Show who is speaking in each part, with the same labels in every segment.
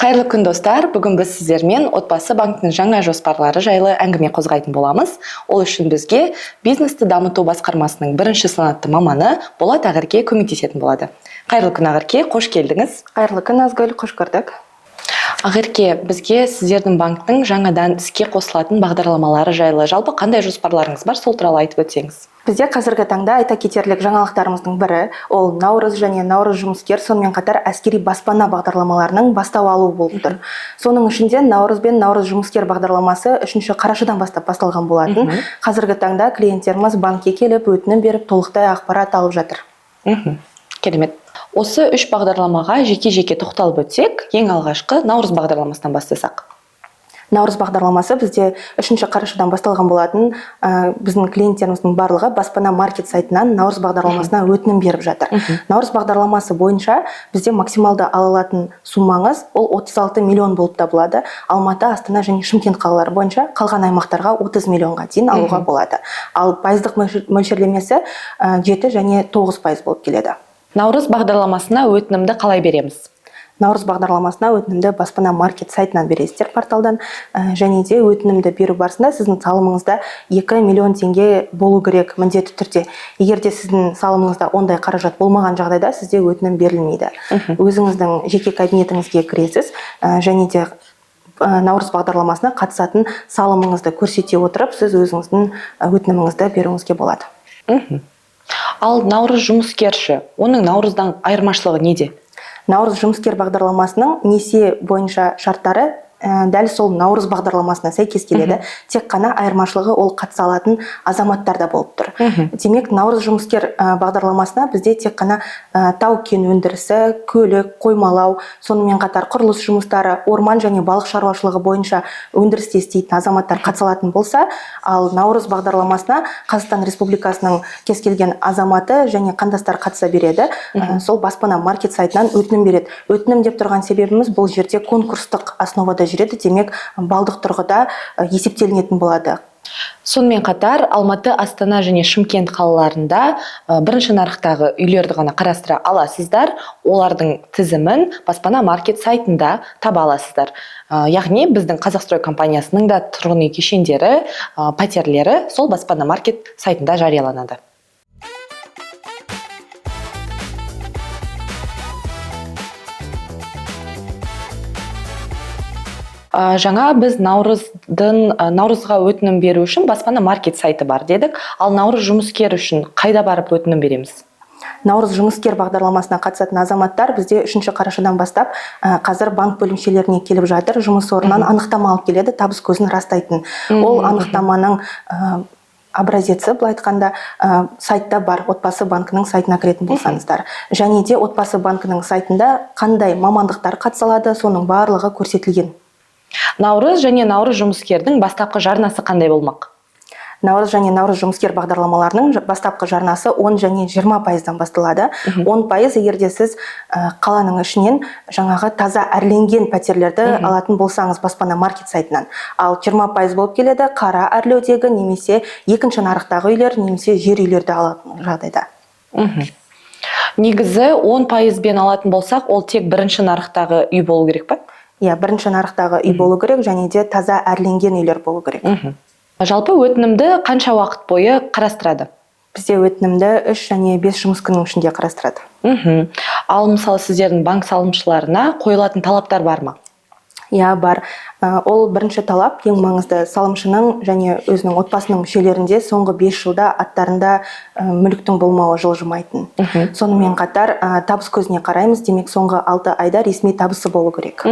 Speaker 1: Қайырлы күн, достар! Бүгін біз сіздермен Отбасы банктің жаңа жоспарлары жайлы әңгіме қозғайтын боламыз. Ол үшін бізге бизнесті дамыту басқармасының бірінші санатты маманы Болат Ақерке көмектесетін болады. Қайырлы күн, Ақерке, қош келдіңіз!
Speaker 2: Қайырлы күн, Назгүл, қош көрдік.
Speaker 1: Ақерке, бізге сіздердің банктің жаңадан іске қосылатын бағдарламалары жайлы, жалпы қандай жоспарларыңыз бар, сол туралы айтып өтсеңіз.
Speaker 2: Бізде қазіргі таңда айта кетерлік жаңалықтарымыздың бірі ол Наурыз және Наурыз жұмыскер, сонымен қатар әскери баспана бағдарламаларының бастау алуы болып тұр. Соның ішінде Наурыз бен Наурыз жұмыскер бағдарламасы 3 қарашадан бастап басталған болатын. Қазіргі таңда клиенттеріміз банкке келіп, өтінім беріп, толықтай ақпарат алып жатыр.
Speaker 1: Керемет. Осы үш бағдарламаға жеке жеке тоқталып өтсек, ең алғашқы Наурыз бағдарламасынан бастасақ.
Speaker 2: Наурыз бағдарламасы бізде 3 қарашадан басталған болатын. Біздің клиенттеріміздің барлығы Баспана Маркет сайтынан Наурыз бағдарламасына өтінім беріп жатыр. Наурыз бағдарламасы бойынша бізде максималды ала алатын суммаңыз ол 36 миллион болып табылады. Алматы, Астана және Шымкент қалалары бойынша, қалған аймақтарға 30 миллионға дейін алуға болады. Ал пайыздық мөлшерлемесі 7 және 9% болып келеді.
Speaker 1: Наурыз бағдарламасына өтінімді қалай береміз?
Speaker 2: Наурыз бағдарламасына өтінімді Баспана Маркет сайтынан бересіздер, порталдан. Және де өтінімді беру барысында сіздің салымыңызда 2 миллион теңге болу керек міндетті түрде. Егер де сіздің салымыңызда ондай қаражат болмаған жағдайда, сізде өтінім берілмейді. Өзіңіздің жеке кабинетіңізге кіресіз және де Наурыз бағдарламасына қатысатын салымыңызды көрсете отырып, сіз өзіңіздің өтініміңізді беруіңізге болады.
Speaker 1: Ал Наурыз жұмыскер ше, оның Наурыздан айырмашылығы неде?
Speaker 2: Наурыз жұмыскер бағдарламасының несие бойынша шарттары дәл сол Наурыз бағдарламасына сәйкес келеді. Тек қана айырмашылығы ол қатыса алатын азаматтарда болып тұр. Демек, Наурыз жұмыскер бағдарламасына бізде тек қана тау кен өндірісі, көлік, қоймалау, сонымен қатар құрылыс жұмыстары, орман және балық шаруашылығы бойынша өндірісте істейтін азаматтар қатыса алатын болса, ал Наурыз бағдарламасына Қазақстан Республикасының кез келген азаматы және қандастар қатыса береді. Сол Баспана Маркет сайтынан өтінім береді. Өтінім деп тұрған себебіміз, бұл жерде конкурстық основада жүреді, демек, балдық тұрғыда есептелінетін болады.
Speaker 1: Сонымен қатар Алматы, Астана және Шымкент қалаларында бірінші нарықтағы үйлерді ғана қарастыра аласыздар. Олардың тізімін Баспана Маркет сайтында таба аласыздар. Яғни біздің Қазақстрой компаниясының да тұрғын үй кешендері, пәтерлері сол Баспана Маркет сайтында жарияланады. Жаңа біз Наурызға өтінім беру үшін Баспана Маркет сайты бар дедік. Ал Наурыз жұмыскер үшін қайда барып өтінім береміз?
Speaker 2: Наурыз жұмыскер бағдарламасына қатысатын азаматтар бізде 3 қарашадан бастап қазір банк бөлімшелеріне келіп жатыр. Жұмыс орнынан анықтама алып келеді, табыс көзін растайтын. Ол анықтаманың образеці, былай айтқанда, сайтта бар, Отбасы банкінің сайтына кіретін болсаңыздар. Және де Отбасы банкінің сайтында қандай мамандықтар қатыса алады, соның барлығы көрсетілген.
Speaker 1: Наурыз және Наурыз жұмыскердің бастапқы жарнасы қандай болмақ?
Speaker 2: Наурыз және Наурыз жұмыскер бағдарламаларының бастапқы жарнасы 10 және 20%-дан басталады. 10%, егер де сіз қаланың ішінен жаңағы таза әрленген пәтерлерді алатын болсаңыз Баспана Маркет сайтынан. Ал 20% болып келеді қара әрлеудегі немесе екінші нарықтағы үйлер немесе жер үйлерді алатын жағдайда.
Speaker 1: Негізі 10 пайызбен алатын болсақ, ол тек бірінші нарықтағы үй болу керек па?
Speaker 2: Иә, бірінші нарықтағы үй болу керек және де таза әрленген үйлер болу керек.
Speaker 1: Жалпы өтінімді қанша уақыт бойы қарастырады?
Speaker 2: Бізде өтінімді 3 және 5 жұмыс күнінің ішінде қарастырады.
Speaker 1: Ал мысалы, сіздердің банк салымшыларына қойылатын талаптар бар ма?
Speaker 2: Иә, бар. Ол бірінші талап, ең маңызды, салымшының және өзінің отбасының мүшелерінде соңғы 5 жылда аттарында мүліктің болмауы, жылжымайтын. Сонымен қатар табыс көзіне қараймыз, демек, соңғы 6 айда ресми табысы болу керек.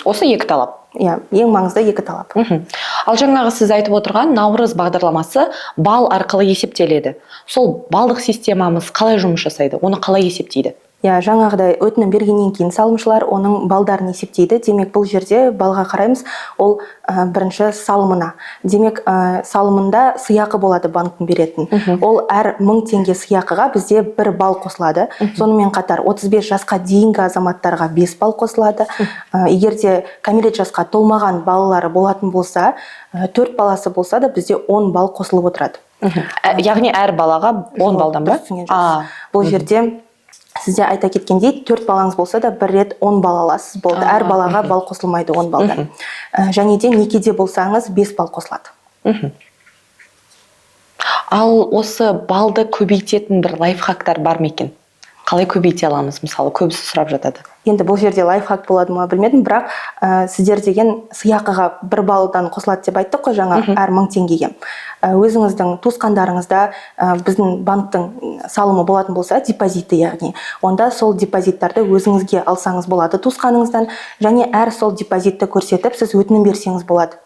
Speaker 1: Осы екі талап.
Speaker 2: Иә, ең маңызды екі талап.
Speaker 1: Ал жаңағы сіз айтып отырған Наурыз бағдарламасы балл арқылы есептеледі. Сол балдық системамыз қалай жұмыс жасайды? Оны қалай есептейді?
Speaker 2: Иә, жаңағыдай өтінім бергеннен кейін салымшылар оның балдарын есептейді. Демек, бұл жерде балға қараймыз, ол бірінші салымына. Демек, салымында сыйақы болады банктің беретін. Ол әр 1000 теңге сыйақыға бізде 1 балл қосылады. Сонымен қатар 35 жасқа дейінгі азаматтарға 5 балл қосылады. Егер де кәмелет жасқа толмаған балалары болатын болса, төрт баласы болса да, бізде 10 балл қосылып отырады.
Speaker 1: Яғни әр балаға 10
Speaker 2: Жоқ,
Speaker 1: балдан ба?
Speaker 2: дұрыс түсінген жоқсыз. Бұл жерде Сізде айта кеткендей, 4 балаңыз болса да, бір рет 10 балл аласыз, болды. Әр балаға балл қосылмайды 10 балдан. Және де некеде болсаңыз, 5 балл қосылады.
Speaker 1: Ал осы балды көбейтетін бір лайфхактар бар ма екен? Қалай көбейте аламыз, мысалы, көбісі сұрап жатады.
Speaker 2: Енді бұл жерде лайфхак болады ма, білмедім, бірақ сіздер деген сыйақыға 1 баллдан қосылады деп айттық қой жаңа әр 1000 теңгеге. Өзіңіздің туысқандарыңызда біздің банктің салымы болатын болса, депозиті яғни, онда сол депозиттарды өзіңізге алсаңыз болады туысқаныңыздан және әр сол депозитті көрсетіп, сіз өтінім берсеңіз болады.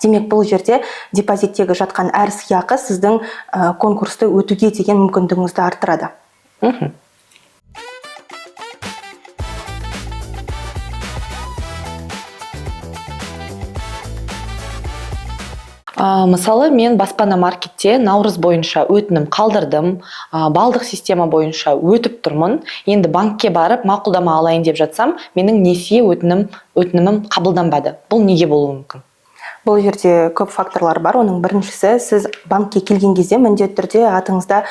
Speaker 2: Демек, бұл жерде депозиттегі жатқан әр сыйақы сіздің конкурсты өтуге деген мүмкіндігіңізді арттырады.
Speaker 1: Мысалы, мен Баспана Маркетте Наурыз бойынша өтінім қалдырдым, балдық система бойынша өтіп тұрмын. Енді банкке барып мақұлдама алайын деп жатсам, менің несие өтінімім қабылданбады. Бұл неге болуы мүмкін?
Speaker 2: Бұл жерде көп факторлар бар. Оның біріншісі, сіз банкке келген кезде міндетті түрде атыңызда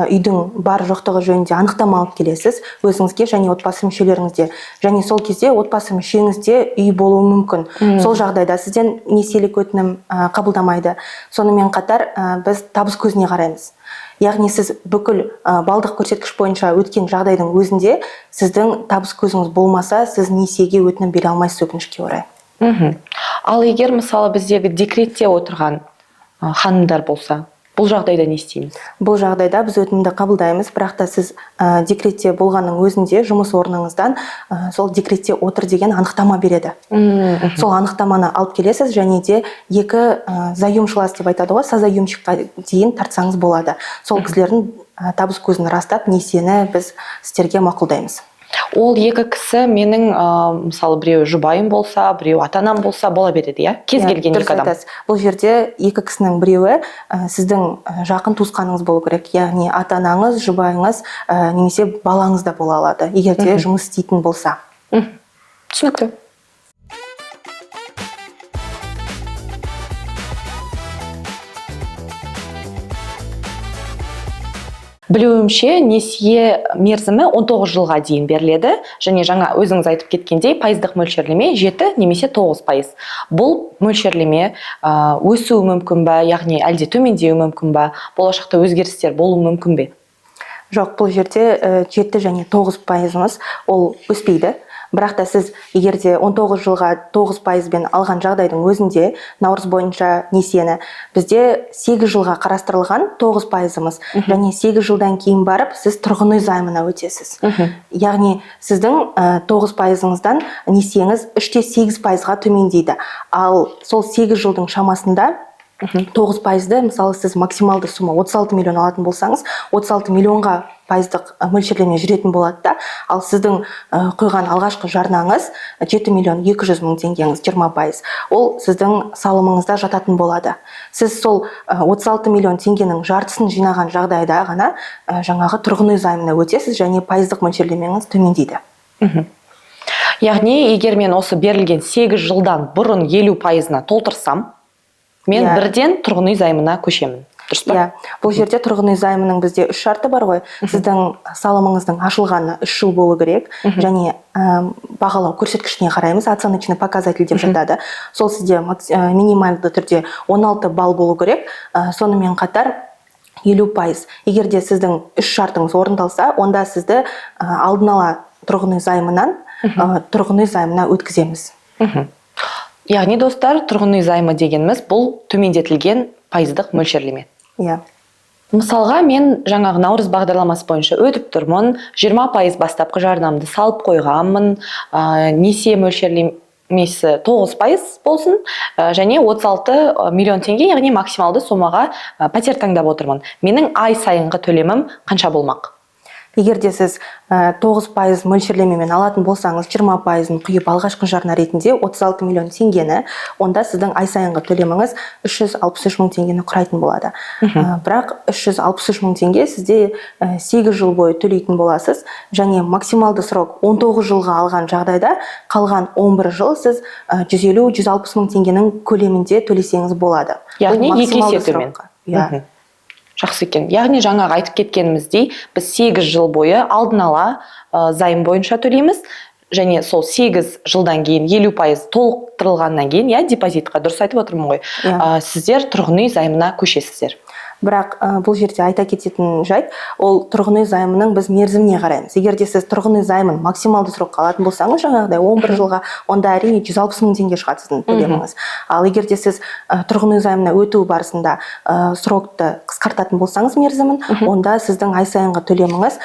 Speaker 2: үйдің бар жоқтығы жөнінде анықтама алып келесіз өзіңізге және отбасы мүшелеріңізде, және сол кезде отбасы мүшеңізде үй болуы мүмкін. Сол жағдайда сізден несиелік өтінім қабылдамайды. Сонымен қатар біз табыс көзіне қараймыз, яғни сіз бүкіл балдық көрсеткіш бойынша өткен жағдайдың өзінде сіздің табыс көзіңіз болмаса, сіз несиеге өтінім бере алмайсыз, өкінішке орай.
Speaker 1: Ал егер, мысалы, біздегі декретте отырған ханымдар болса, бұл жағдайда не істейміз?
Speaker 2: Бұл жағдайда біз өтінімді қабылдаймыз, бірақ та сіз декретте болғанның өзінде жұмыс орныңыздан сол декретте отыр деген анықтама береді. Сол анықтаманы алып келесіз және де екі заемшылас деп айтады ғой, созаемщикқа дейін тартсаңыз болады. Сол кісілердің табыс көзін растап, несиені біз сіздерге мақұлдаймыз.
Speaker 1: Ол екі кісі менің, мысалы, біреуі жұбайым болса, біреуі ата анам болса, бола береді, иә, кез
Speaker 2: Иә,
Speaker 1: келген
Speaker 2: дұрыс
Speaker 1: екі адам.
Speaker 2: айтасыз. Бұл жерде екі кісінің біреуі сіздің жақын туысқаныңыз болу керек, яғни ата анаңыз, жұбайыңыз немесе балаңыз да бола алады, егер де жұмыс істейтін болса.
Speaker 1: Түсінікті. Білуімше, несие мерзімі 19 жылға дейін беріледі және жаңа өзіңіз айтып кеткендей, пайыздық мөлшерлеме 7 немесе 9%. Бұл мөлшерлеме өсуі мүмкін ба, яғни әлде төмендеуі мүмкін ба, болашақта өзгерістер болуы мүмкін бе?
Speaker 2: Жоқ, бұл жерде 7 және 9%-ымыз ол өспейді. Бірақ та сіз егер де 19 жылға 9%-бен алған жағдайдың өзінде Наурыз бойынша несиені, бізде 8 жылға қарастырылған 9%-ымыз және 8 жылдан кейін барып сіз тұрғын үй займына өтесіз. Яғни сіздің 9%-ыңыздан несиеңіз 3,8%-ға төмендейді. Ал сол 8 жылдың шамасында 9%-ды, мысалы, сіз максималды сумма 36 миллион алатын болсаңыз, 36 миллионға пайыздық мөлшерлеме жүретін болады да. Ал сіздің құйған алғашқы жарнаңыз 7 миллион 200 мың теңгеңіз, 20%, ол сіздің салымыңызда жататын болады. Сіз сол 36 миллион теңгенің жартысын жинаған жағдайда ғана жаңағы тұрғын үй займына өтесіз және пайыздық мөлшерлемеңіз төмендейді.
Speaker 1: Яғни егер мен осы берілген 8 жылдан бұрын 50%-ына толтырсам, мен бірден тұрғын үй займына көшемін, дұрыс па?
Speaker 2: Иә, бұл жерде тұрғын үй займының бізде үш шарты бар ғой. Сіздің салымыңыздың ашылғанына 3 жыл болу керек және бағалау көрсеткішіне қараймыз, оценочный показатель деп жатады. Сол сізде минималды түрде 16 балл болу керек. Сонымен қатар 50%. Егер де сіздің үш шартыңыз орындалса, онда сізді алдын ала тұрғын үй займынан тұрғын үй займына өткіземіз.
Speaker 1: Яғни, достар, тұрғын үй займы дегеніміз бұл төмендетілген пайыздық мөлшерлеме.
Speaker 2: Иә.
Speaker 1: Мысалға, мен жаңағы Наурыз бағдарламасы бойынша өтіп тұрмын, 20% бастапқы жарнамды салып қойғанмын, несие мөлшерлемесі 9% болсын, және 36 миллион теңге, яғни максималды сомаға пәтер таңдап отырмын. Менің ай сайынғы төлемім қанша болмақ?
Speaker 2: Егер де сіз 9% мөлшерлемемен алатын болсаңыз, 20%-ын құйып алғашқы жарна ретінде 36 миллион теңгені, онда сіздің ай сайынғы төлеміңіз 363 мың теңгені құрайтын болады. Бірақ 363 мың теңге сізде 8 жыл бойы төлейтін боласыз және максималды срок 19 жылға алған жағдайда қалған 11 жыл сіз 150-160 мың теңгенің көлемінде төлесеңіз болады. Бұл
Speaker 1: Яғни екі
Speaker 2: максималды
Speaker 1: есе төмен.
Speaker 2: срокқа. Иә.
Speaker 1: Жақсы екен. Яғни жаңағы айтып кеткеніміздей, біз 8 жыл бойы алдын ала займ бойынша төлейміз және сол 8 жылдан кейін 50% толықтырылғаннан кейін, иә, депозитқа, дұрыс айтып отырмын ғой?
Speaker 2: Иә.
Speaker 1: Сіздер тұрғын үй займына көшесіздер.
Speaker 2: Бірақ бұл жерде айта кететін жайт, ол тұрғын үй займының біз мерзіміне қараймыз. Егер де сіз тұрғын үй займын максималды срокқа алатын болсаңыз, жаңағыдай 11 жылға, онда, әрине, 160 мың теңге шығады сіздің төлеміңіз. Ал егер де сіз тұрғын үй займына өту барысында срокты қысқартатын болсаңыз, мерзімін, онда сіздің ай сайынғы төлеміңіз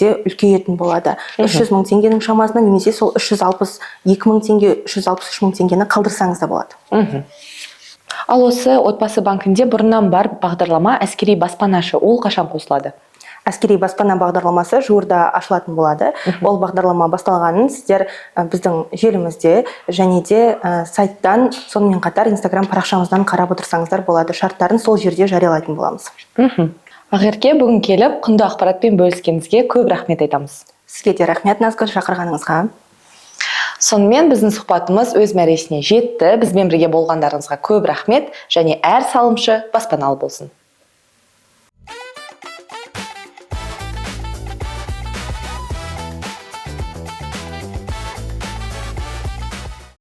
Speaker 2: де үлкейетін болады, 300 мың теңгенің шамасында немесе сол 362 мың теңге, 363 мың теңгені қалдырсаңыз да болады.
Speaker 1: Ал осы Отбасы банкінде бұрыннан бар бағдарлама, әскери баспанашы, ол қашан қосылады?
Speaker 2: Әскери баспана бағдарламасы жуырда ашылатын болады. Ол бағдарлама басталғанын сіздер біздің желімізде және де сайттан, сонымен қатар Инстаграм парақшамыздан қарап отырсаңыздар болады. Шарттарын сол жерде жариялайтын боламыз.
Speaker 1: Ақерке, бүгін келіп, құнды ақпаратпен бөліскеніңізге көп рахмет айтамыз.
Speaker 2: Сізге де рахмет, Назгүл, шақырғаныңызға.
Speaker 1: Сонымен, біздің сұхбатымыз өз мәресіне жетті. Бізбен бірге болғандарыңызға көп рахмет және әр салымшы баспаналы болсын.